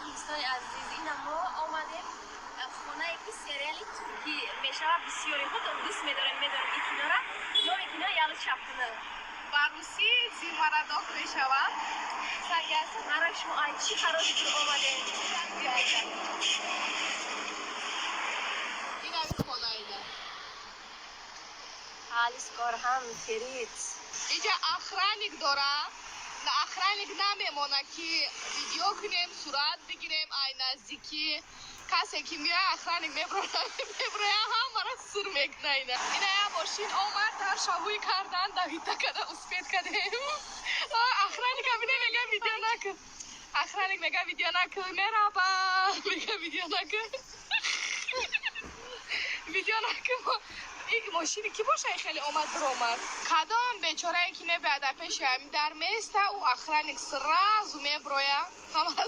Дӯстони азиз, ина мо омадем хонае, ки сериали туркӣ мешавад. Бисёри худ дӯст медорем, медорем ин кинора. Номи кино «Ялы чапкыны». Ба русӣ «Зимородок» мешавад. Ара, шумо ай чӣ хароҷи ҷур омадем. Инами хонаида. Халис Корҳан, Ферид. Инҷа охранник дора. На, охранник намемона, ки видео кунем, сурат бигирем. Ай наздикӣ касе ки меоя, охранник меброя, ҳамара сур мекуна. Ина я мошин омад, дар шавӯй кардан, давита када успеть кадем. Охранника бине, мега: «Видео накун». Охранник мега: «Видео накун». Мераба, мега: «Видео накун, видео накун». Ин мошини ки боша, хеле омад, биромад. Кадом бечорае ки мебиёд, пеши ҳами дар места, ӯ охранник сразу меброя, ҳама.